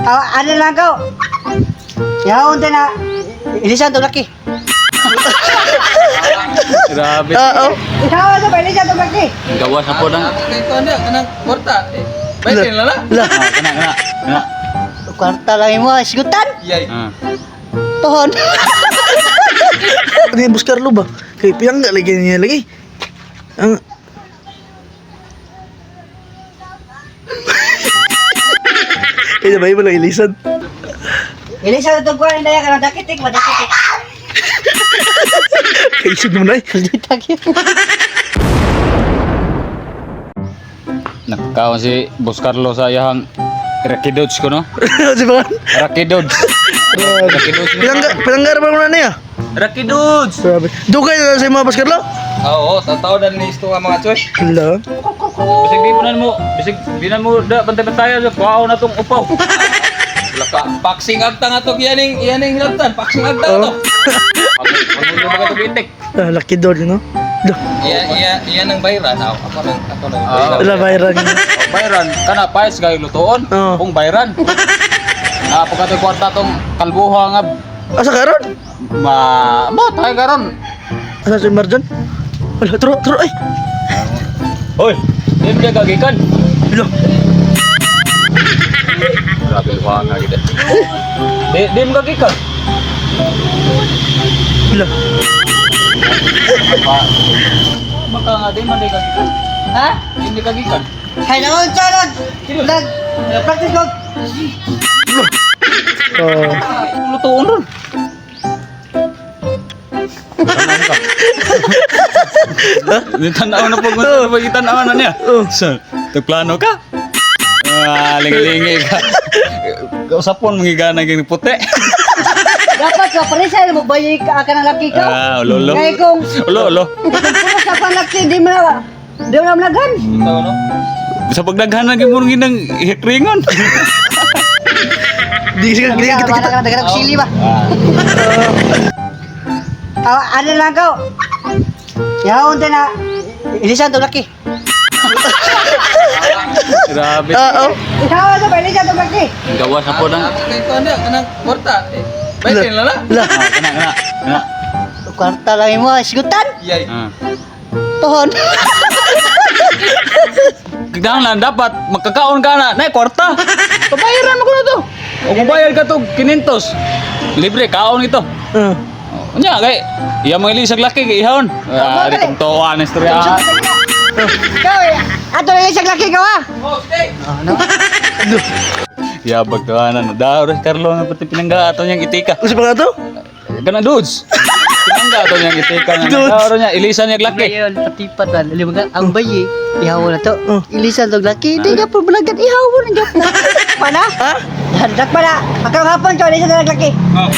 Ah, ano lang ko? Yaon din na. Ilisan to laki. Grabe. Oo. Yaon to, ilisan to laki. Gawas na po ng Kay ko na kanang kwarta. Eh, bayad na lang. La. Ah, kana kana. Kana. Kwarta lang mo, sigutan. Yay. Ah. Tuhon. Ano yung Boss Carlo ba? Kay pinangga lagi niya lagi. Ang Kaya ba lang ilisan? Ilisan to kuan na ka dakitik, madakitik. Kaisog naman ay. Ditag. Nagkaon si Boss Carlo sa iyang Rocky Dodge ko no? Si ba? Rocky Dodge. Rocky Dodge. Pinangga, pinangga ba mo na niya? Rocky Dodge. Grabe. Dugay na lang sa mga Boss Carlo? Oo, tataw na ni isto nga mga choy. Hala. Bisig di mo na mo, bisig di na mo da bantay-bantayan sa kuwaon na tong upaw. Laka, paksing agta nga to iyaning iyaning hilabtan, paksing agta to. Pangulo ba ka itik? Ah, lucky dog, no? Do. Iya iya iyan ang bayran. Ako nang Ah. bayran. Wala viral. Oh, bayran kana paes kayo lutoon. Oo. Kung bayran. Napaka to kwarta tong kalbuha nga Asa karon? ma mo tayo karon. Asa si Marjan? Wala, tro, tro, ay. Hoy, di mo gagikan. Hala. Grabe luha nga gid. Di di mo gagikan. Hala. Baka nga di man di gagikan. Ha? Hindi gagikan. Hay naon charon. Nag practice ko. Oh. Lutoon ron. Tanaw na po kung pag itanaw na niya. Oh. So, nagplano ka? Ah, lingi-lingi ka. Kausapon mangigana ging puti. Dapat ka parisa mo bayi ka ka ng laki ka. Ah, ulo-ulo. Kay kung Ulo, ulo. kung sa panlaki di mo na managan. Ito no. Sa pagdaghan na gid mo nang hikringon. Di siya di kita kita. Kita kita sili ba. Ah, ano lang ko? Yaon din na. Ilisan to laki. Grabe. Oo. Yaon to, ilisan to laki. Gawas na po ng Kay ko na kanang kwarta. Eh, bayad na lang. Hala. Ah, kana kana. Kana. Kwarta lang mo, sigutan. Yay. Ah. Tuhon. Kailangan dapat magkakaon ka na, nay kwarta. Pabayaran mo ko na to. O kung bayad ka to, kinintos. Libre kaon ito. Ah. Unya kay iya mga ilisag laki kay ihon. Ah, di kong tuwa na istorya. Ikaw, eh, ato na isang laki ka ah. Oh, sige. Yabag tawanan. Daw rin Carlo nga pati pinangga ato niyang itika. Usa pa nga to? Kana dudes. Pinangga ato niyang itika nga. Dudes. Daw rin niya ilisan niya laki. Ngayon, patipat ba? Alam mo ka, ang bayi, ihaw na to. Oh. Ilisan to laki, di ka po balagan, ihaw na dyan. Pana? Ha? Dandak pala. Pagkang hapon ko, ilisan na laki. Oh.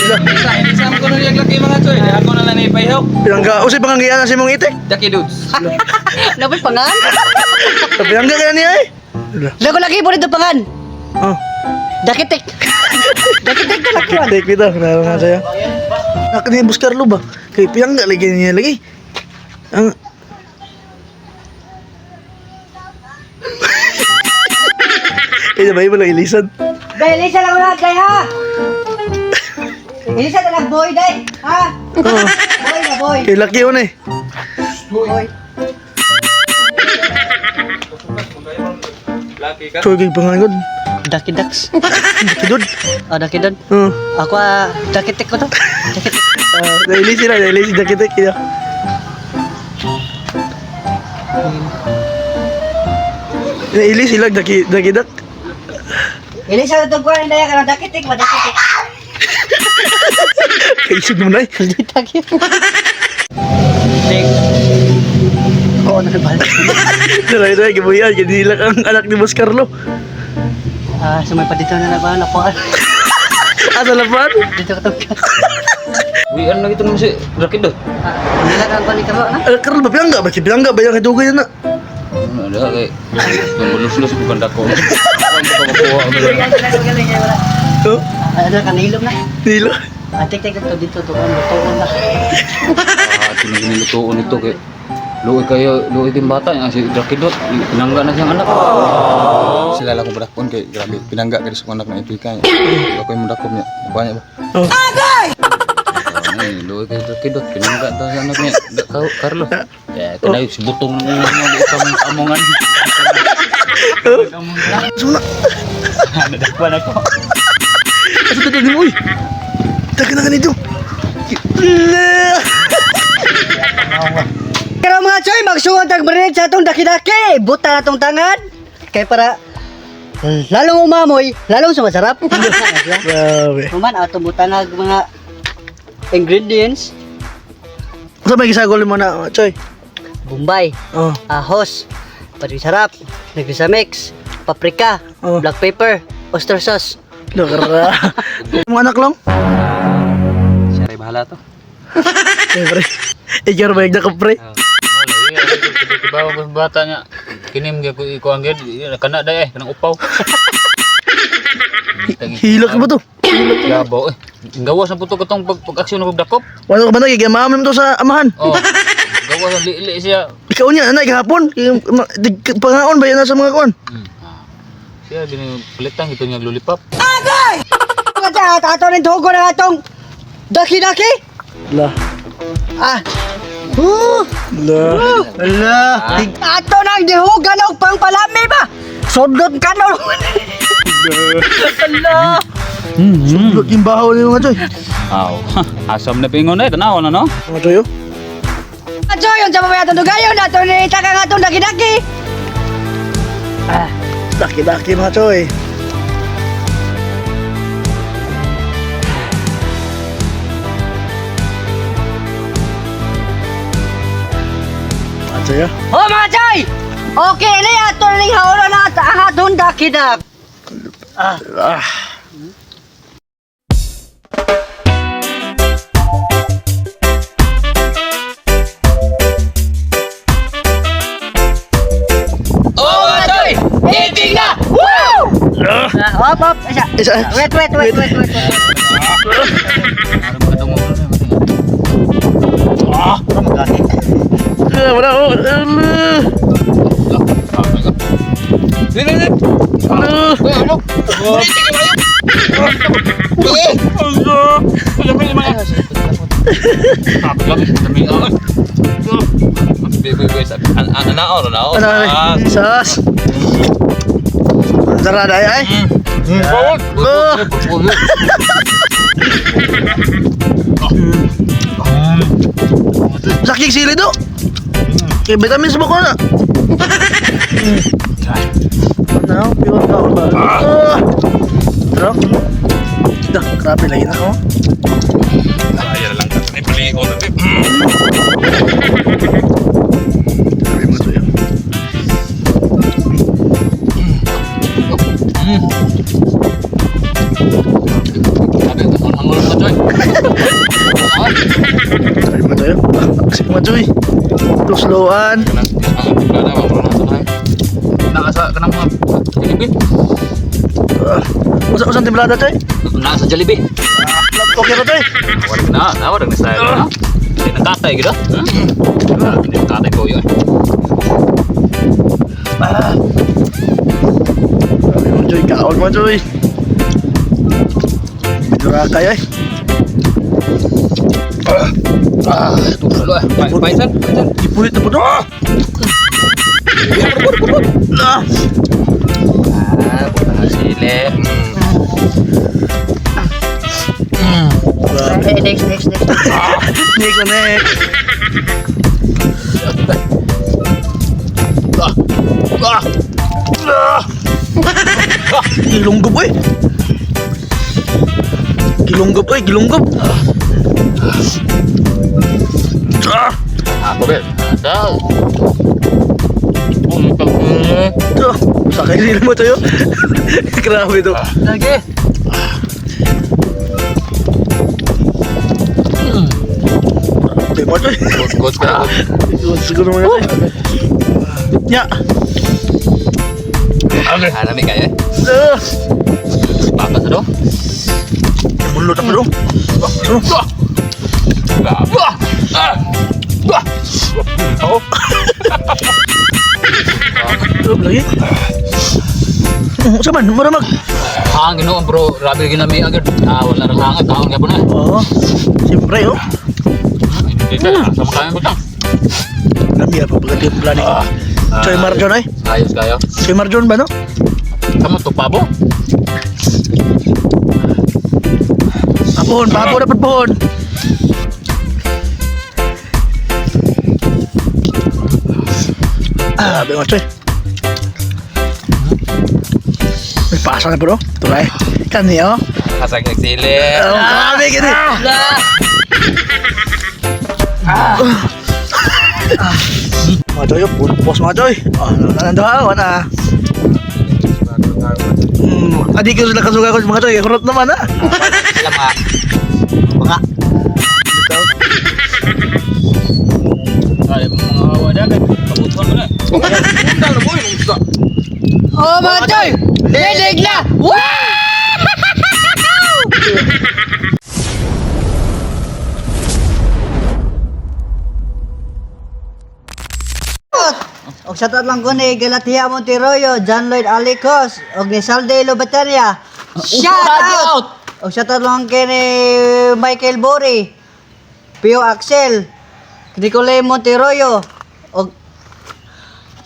Isa, isa ko na niyang laki mga choy. Ako na lang ni ipahihaw. Pinangga, usa pa nga giana sa imong itik. Jackie dudes. Dapat pangan? Pinangga ka na niya eh. Hala. Lago laki po nito pangan. Oh. Dakitik. Dakitik ka laki. Take dito, naroon nga sa'yo. Nak ni Boss Carlo ba? Kay pinangga lagi niya lagi. Ang Kaya ba lang ilisan? Dahil ilisan lang lahat, day ha. Ilisan na lang boy, day. Ha? Oh. Boy na boy. Kay laki yun eh. Boy. Laki ka. Choy kay pangangod. Dakidax. Kidod. Ah, dakidon. Oh. Ako ah, dakitik ko to. Dakitik. Ah, nailisi na, nailisi na kita kaya. Nailisi lang daki dakidak. Ilisan na itong kuwan, day ka na dakitik, madakitik. Kaisog naman ay. Ditag yun. Oo, nagbalik. Dala ito ay gibuyan kay ang anak ni Boss Carlo. Ah, sumay pa dito na na ba? Napuan. Asa lapan? Dito ka tugka. Uy, ano ito naman si Rocky Dodge? Ah, nila kang ni Carlo na. Ah, Carlo ba pinangga ba? Si Pinangga ba yung hidugay na? Ano da kay Lulus-lus bukan dako. Ako makuha ko Galing, galing, galing, wala. Oh, Ah, ano ka nahilom na? nilo. Ah, tik tik dito dito to lutoon na. Ah, tinignilutoon ito kay Luoy kayo, luoy din bata niya si Drakidot, pinangga na siyang anak. Sila lang ko badakon kay grabe pinangga kay sa anak na ipika niya. Ako yung mudakop niya. Banyak ba? Oh. Ay, luoy kayo Drakidot, pinangga ta sa anak niya. Carlo. Ya, kanayo si butong ng ulo niya di ka amongan. Suna. Nadakpan ako. Asa tagal ni mo, uy. Tagal na ganito. La! Karon mga choy, magsuod tag marinate sa atong daki-daki. Buta na tong tangan. Kay para lalong umamoy, lalong sumasarap. Grabe. Human atong butangag mga ingredients, Unsa may gisagol mo na, Choy? Bombay, Oh. ahos, sarap, nagrisa mix, paprika, Oh. black pepper, oyster sauce. Lokara. Mga anak lang. Siya ray bahala to. Siyempre. Ikaw ba yung pre? Kibaw ko sa bata niya. Kinim gyud ko ikuang gyud, kana day eh, kanang upaw. Hilak ba to? Gabaw eh. Gawas na puto katong pag-aksyon og dakop. Wala ka ba nagigamaam to sa amahan? Oh. Gawas ang liili siya. Ikaw niya, anay, kahapon. Pangaon ba yan na sa mga kuan? Siya gini palitan ito niya lollipop. Mga choy, ato ning tugo na atong daki-daki. La. Ah. Woo! La. La. Ato nang dihugan og pangpalami ba? Sudot ka no. Ala. Sundot yung bahaw ni mga Choy. Aw, asam na pingon na tanaw na no. Mga Choy, oh. Choy, unsa pa ba atong dugayon ato ni takang atong daki-daki? Daki-daki mga Choy. Mga Choy, oh. Oh mga choy! Okay ni ato ning haolo na ang atong daki-dak. Ah. Oh, mga choy! Eating na! Woo! Ah, op, op, isa. Isa. Wait, wait, wait, wait, wait. Wait. Ah, wala, oh. Ala. Dili dili. Ala. Ano, ano, Ano, ay? Sas. Tara na, ay. Ah. Sakit sili do. Kay vitamins ba ko na? Ano, pure ka ba? Ah. Tara. Dah, grabe lagi na oh. Ayan lang. Ay, pali ko na. Grabe mo to yun. Ang ulo mo, Choy. Grabe mo to yun. Ah, mo to Tusloan. Nasa kanang mga Jollibee. Ah. Usa usang timplada choy. Nasa Jollibee. Okay ra choy. Wala na, na wala na style no. Hindi nang katay gid. Hindi nang katay ko yun. Grabe mo choy, kaon mo choy. Dura kay ay. Ah, tuslo eh. Painsan, painsan. Ipulit na po to. Ah! Ah, sili. Grabe. Eh, next, next, next. Next na next. Ah! Ah! Ah! Gilunggob eh. Gilunggob eh, gilunggob. Ah! Ako be. Daw. Ang Ah! Sakay sila mo tayo. Grabe to. Lagi. Grabe mo tayo. Good, good, good. Siguro mo na tayo. Ya. Hanami kayo eh. Ah! Baka sa do. Bulot ako do. Ah! Ah! Ah! Oh. Sarap lagi. Sa man, mura mag. Hangin noon bro, grabe ginami agad. Ah, wala ra hangin, taon ka po na. Oo. Siyempre, oh. Dito, sama kami butang. Grabe ah, pagkatimpla ni. Choy Marjon ay. Ayos kayo. Choy Marjon ba no? Kamu to pabo? Pohon, pabo dapat pohon. Ah, mga choy. May pasa na bro. Tulay. Kani oh. Kasag nagsili. Oh, grabe gini. Ah. Mga choy, pulpos mga choy. Ah, nando ha, wala. Adi ko sila kasuga ko mga choy. Kurot naman ah. Sila mga mga Ay, mga wadagan. Pabutuan mo na. Oh, mga choy! Lilig na! Wow! Og shoutout lang ko ni Galatia Monteroyo, John Lloyd Alicos, og ni Salde Lobataria. Shout out! Og shoutout lang kay ni Michael Bori, Pio Axel, Nicolay Monteroyo, og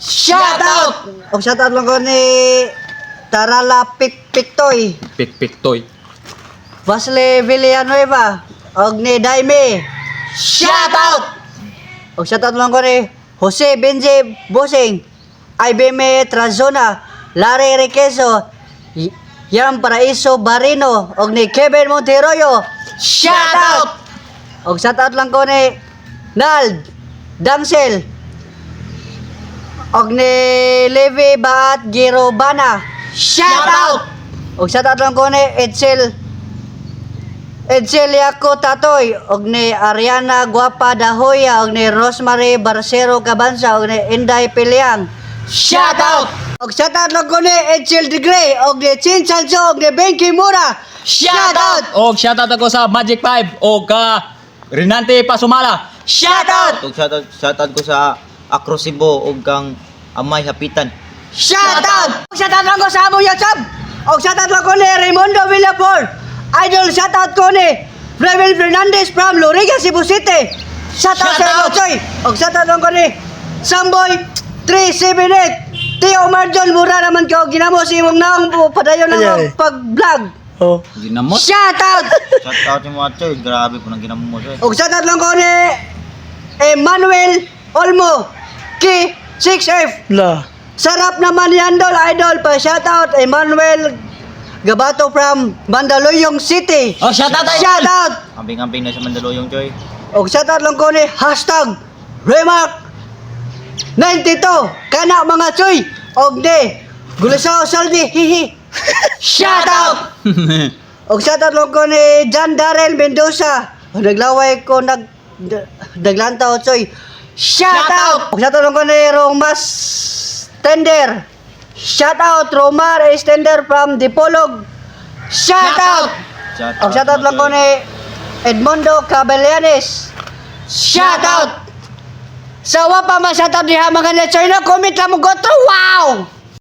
shout out! Og shout out lang ko ni Tarala Pikpiktoy, Pik pik toy. Wesley Villanueva, og ni Daime. Shout out! Og shout out lang ko ni Jose Benji Bosing, IBM Trazona, Larry Requeso, Yam Paraiso Barino, og ni Kevin Monteroyo. Shout out! Og shout out lang ko ni Nald Damsel, og ni Levi Baat Girobana. Shout out! Og shout out lang ko ni Edsel Edsel Yaco Tatoy, og ni Ariana Guapa Dahoya, og ni Rosemary Barcero Cabanza, og ni Inday Piliang. Shout out! Og shout out lang ko ni Edsel Degree, og ni Chin Sancho, og ni Benki Mura. Shout out! Og shoutout ako sa Magic 5 og ka Renante Pasumala. Shout out! Ug shoutout shoutout ko sa Acro Cebu ug kang Amay Hapitan. Shout out! Shout out lang ko sa among YouTube! Og shout out lang ko ni Raimundo Villapor. Idol shout out ko ni Revel Fernandez from Loriga, Cebu City. Shout out sa iyo, Choy! Og shout out lang ko ni Samboy 378. Tio Marjon, mura naman ka og ginamo sa imong naong padayon ng Ay, ay. pag-vlog. Oh. Ginamot. Shout out! Shoutout yung mga choy, grabe po nang ginamo mo choy. Og shout out lang ko ni Emmanuel Olmo K6F. La. Sarap naman yan, Dol, idol. Pa shoutout Emmanuel Gabato from Mandaluyong City. Oh, shoutout, idol. Shoutout! Ambing-ambing na sa Mandaluyong choy. Og shoutout lang ko ni hashtag Remark 92. Kana mga choy. Og ni Gulisaw Saldi hihi. Shoutout! Og shoutout lang ko ni John Darrell Mendoza. Naglaway ko naglantaw choy. Shoutout! Og shoutout lang ko ni Romas Tender. Shoutout Romar Extender from Dipolog. Shoutout! Og shoutout lang ko ni Edmundo Cabellanes. Shoutout! Sa wa pa ma shoutout diha mga na choy na comment lang mo go to wow!